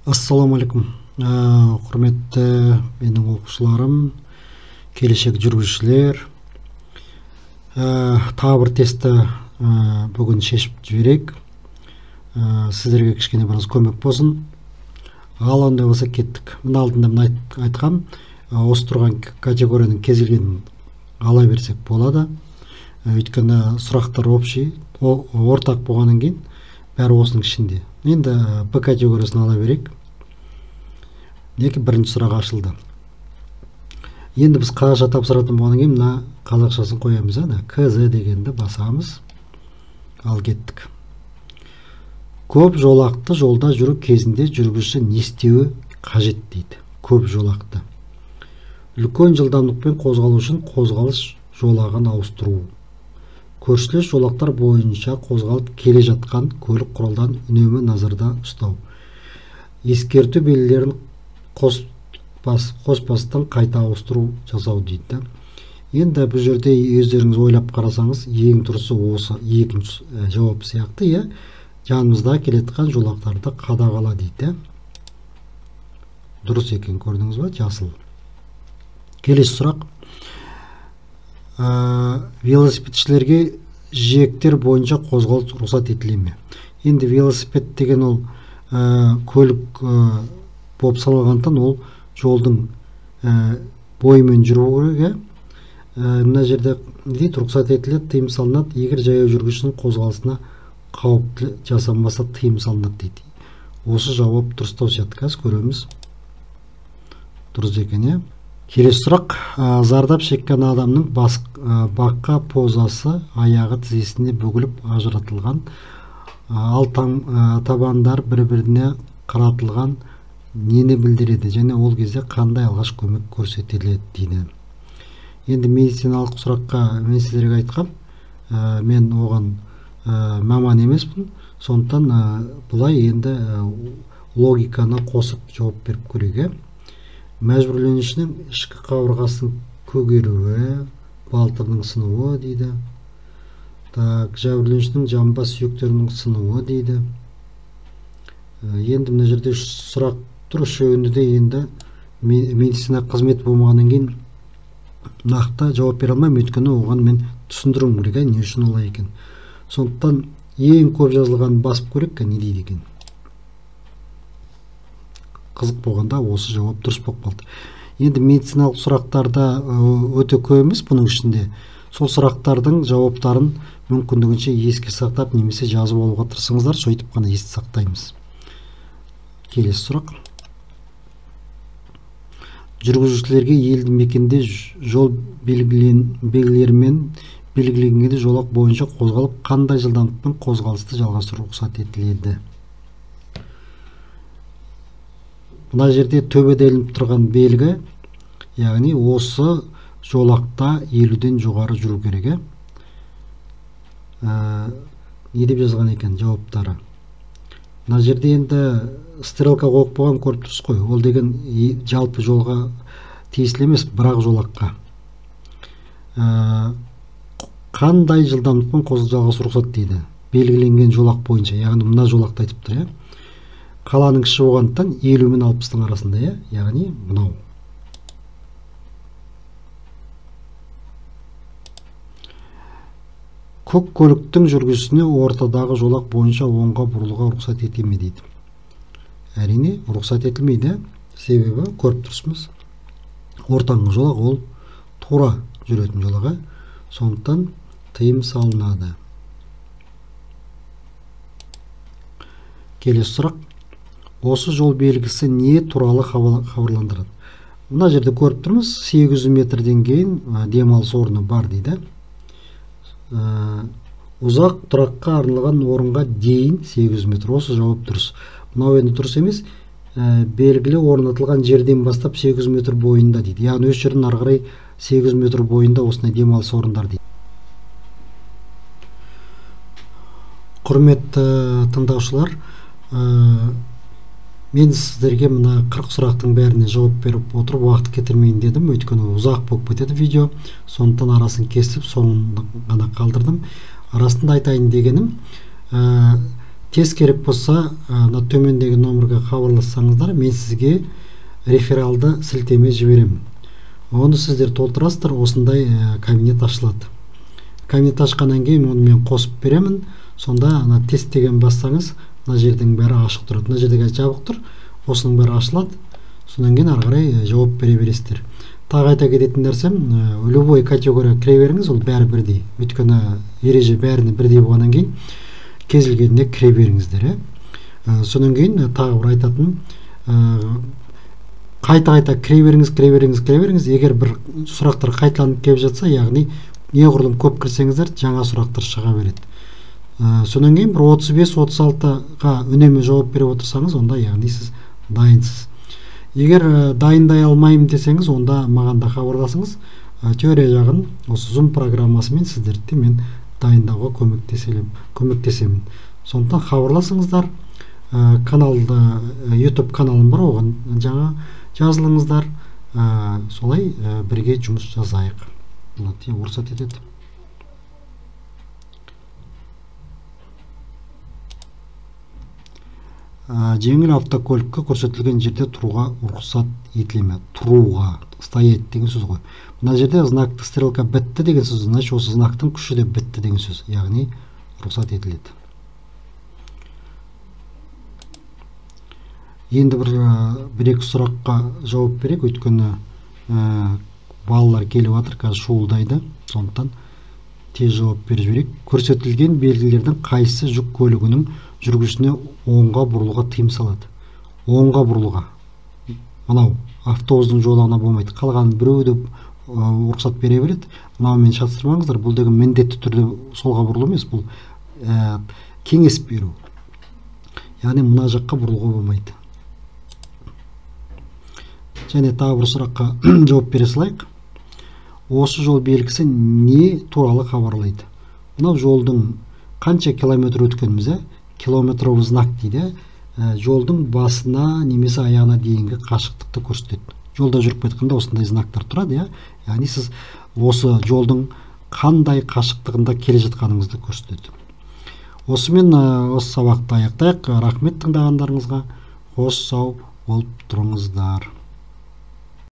Ассалаумағалейкум, құрметті менің оқушыларым, келешек жүргізушілер. Тағы бір тестті бүгін шешіп жіберейік. Сіздерге кішкене біраз көмек болсын. Ал ондай болса кеттік. Мына алдында мен айтқам, осы тұрған категорияның кез келгенін ала берсек болады. Өйткені сұрақтар общий, ортақ болғаннан кейін бәрі осының ішінде. Енді Б категориясын ала берейік. Мінекей бірінші сұрақ ашылды. Енді біз қазақша тапсыратын болғаннан кейін мына қазақшасын қоямыз, ана КЗ дегенді басамыз. Ал кеттік. Көп жолақты жолда жүру кезінде жүргізуші не істеуі қажет дейді. Көп жолақты. Үлкен жылдамдықпен қозғалу үшін қозғалыс жолағын ауыстыру. Көршілес жолақтар бойынша қозғалып келе жатқан көлік құралдарын үнемі назарда ұстау. Ескерту белгілерін қоспастан қайта ауыстыру жасау дейді. Енді бұл жерде өздеріңіз ойлап қарасаңыз, ең дұрысы осы екінші жауап сияқты, иә. Жанымызда келе жатқан жолақтарды қадағала дейді. Дұрыс екен, көрдіңіз ба? Жасыл. Келесі сұрақ. Велосипедшілерге жиектер бойынша қозғалыс рұқсат етіле ме? Енді велосипед деген ол көлік болып саналғандықтан ол жолдың бойымен жүру керек. Мына жерде дейді, рұқсат етіледі, тыйым салынады, егер жаяу жүргіншінің қозғалысына қауіп жасанбаса тыйым салынады дейді. Осы жауап дұрыстау сияқты, қазір көреміз. Дұрыс екен, иә. Келесі сұрақ. Зардап шеккен адамның баққа позасы аяғы тізесіне бүгіліп ажыратылған, ал табандар бір-біріне қаратылған нені білдіреді және ол кезде қандай алғаш көмек көрсетіледі дейді. Енді медициналық сұраққа мен сіздерге айтқам, мен оған маман емеспін, сондықтан былай енді логиканы қосып жауап беріп көрейік. Мәжбүрленушінің ішкі қабырғасының көгеруі, балтырының сынуы дейді. Так, жәбірленушінің жамбас сүйектерінің сынуы дейді. Енді мына жерде үш сұрақ тұр, үшеуінде де енді медицина қызметі болмағаннан кейін нақты жауап бере алмаймын, өйткені оған мен түсіндіруім керек, не үшін олай екен. Сондықтан ең көп жазылғанын басып көрейік, не дейді екен. Қызық болғанда осы жауап дұрыс болып қалды. Енді медициналық сұрақтарда өте көп емес бұның ішінде. Сол сұрақтардың жауаптарын мүмкіндігінше еске сақтап немесе жазып алуға тырысыңыздар, сөйтіп қана есте сақтаймыз. Келесі сұрақ. Жүргізушілерге елді мекенде жол белгілерімен белгіленген жолақ бойынша қозғалып, қандай жылдамдықпен қозғалысты жалғастыру рұқсат етіледі? Мына жерде төбеде ілініп тұрған белгі, яғни осы жолақта 50-ден жоғары жүру керек. Не деп жазған екен жауаптары? Мына жерде енді стрелка қойып қойған, көріп тұрсыз қой. Ол деген жалпы жолға тиесілі емес, бірақ жолаққа. Қандай жылдамдықпен қозғалыс жалғастыру рұқсат дейді? Белгіленген жолақ бойынша, яғни мына жолақты айтып тұр, иә. Қаланың іші болғандықтан 50 мен 60-тың арасында, иә, яғни мынау. Көк көліктің жүргізушісіне ортадағы жолақ бойынша оңға бұрылуға рұқсат ете ме дейді. Әрине, рұқсат етілмейді. Себебі көріп тұрсыз, ортаңғы жолақ ол тура жүретін жолақ, сондықтан тыйым салынады. Келесі сұрақ. Осы жол белгісі не туралы хабарландырады? Мына жерде көріп тұрмыз, 800 метрден кейін демалыс орны бар дейді. Ұзақ тұраққа арналған орынға дейін 800 метр. Осы жауап дұрыс. Мынау енді дұрыс емес. Белгілі орнатылған жерден бастап 800 метр бойында дейді. Яғни осы жерден ары қарай 800 метр бойында осындай демалыс орындар дейді. Құрметті тыңдаушылар, мен сіздерге мына 40 сұрақтың бәріне жауап беріп отырып уақыт кетірмейін дедім, өйткені ұзақ болып кетеді видео, сондықтан арасын кесіп соңын ғана қалдырдым. Арасында айтайын дегенім, Тест керек болса, мына төмендегі номерге хабарлассаңыздар, мен сізге рефералды сілтеме жіберемін. Оны сіздер толтырасыздар, осындай кабинет ашылады. Кабинет ашқаннан кейін оны мен қосып беремін. Сонда ана тест деген бассаңыз, мына жердің бәрі ашық тұрады. Мына жерде қазір жабық тұр, осының бәрі ашылады. Содан кейін ары қарай жауап бере бересіздер. Тағы айта кететін нәрсем, любой категорияға кіре беріңіз, ол бәрі бірдей. Өйткені ереже бәріне бірдей болғаннан кейін кез келгеніне кіре беріңіздер. Содан кейін тағы бір айтатыным, қайта-қайта кіре беріңіз, кіре беріңіз, кіре беріңіз. Егер бір сұрақтар қайталанып келіп жатса, яғни неғұрлым көп кірсеңіздер, жаңа сұрақтар шыға береді. Содан кейін бір 35-36-ға үнемі жауап беріп отырсаңыз, онда яғни сіз дайынсыз. Егер дайындай алмаймын десеңіз, онда маған да хабарласыңыз. Теория жағын осы Zoom программасымен сіздерді мен дайындауға көмектесемін. Сондықтан хабарласыңыздар. Каналды, YouTube каналым бар, оған жаңа жазылыңыздар. Солай бірге жұмыс жасайық. Рұқсат етеді. Жеңіл автокөлікке көрсетілген жерде тұруға рұқсат етіле ме? Тұруға, стоять деген сөз ғой. Мына жерде знакты стрелка бітті деген сөз, значит осы знактың күші де бітті деген сөз, яғни рұқсат етіледі. Енді бір екі сұраққа жауап берейік, өйткені балалар келіп жатыр, қазір шуылдайды, сондықтан тез жауап беріп жіберейік. Көрсетілген белгілердің қайсысы жүк көлігінің жүргізушісіне оңға бұрылуға тыйым салады? Оңға бұрылуға. Мынау автобустың жолағына болмайды. Қалған біреуі де рұқсат бере береді. Мынаумен шатыстырмаңыздар, бұл деген міндетті түрде солға бұрылу емес, бұл кеңес беру. Яғни мына жаққа бұрылуға болмайды. Және тағы бір сұраққа жауап бере салайық. Осы жол белгісі не туралы хабарлайды? Мынау жолдың қанша километр өткеніміз, километровый знак дейді. Жолдың басына немесе аяғына дейінгі қашықтықты көрсетеді. Жолда жүріп кеткенде осындай знактар тұрады, яғни сіз осы жолдың қандай қашықтығында келе жатқаныңызды көрсетеді. Осымен осы сабақты аяқтайық. Рахмет тыңдағандарыңызға. Қош сау болып тұрыңыздар.